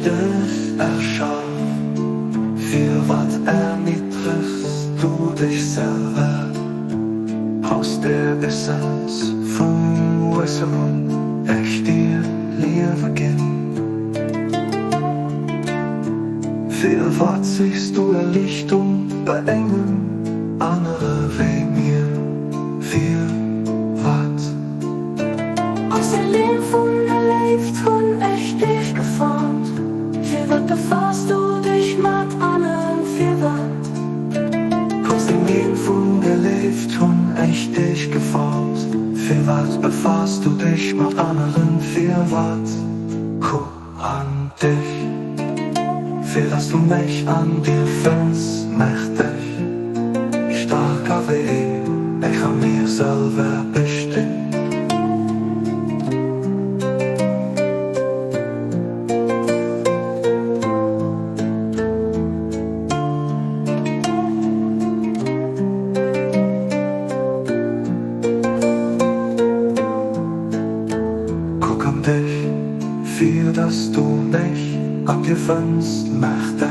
dech erschaf? Firwat erniddregs du dech selwer? Aus der Essenz vum Wuesser hunn ech dir Liewe ginn. Firwat sichs du Erliichtung bei engem anere wéi mir? Firwat? Aus der Leem vun der Léift hunn ech dech geformt. Firwat befaass du dech mat aneren? Firwat? Aus dem Leem vun der Léift hunn ech dech geformt. Firwat befaass du dech mat aneren? Firwat? Kuck an dech, fir dass du mech an dir fënns. Mächteg, staarker wéi ech a mir selwer bestinn. Kuck an dech, fir dass du mech an dir fënns. Mächteg.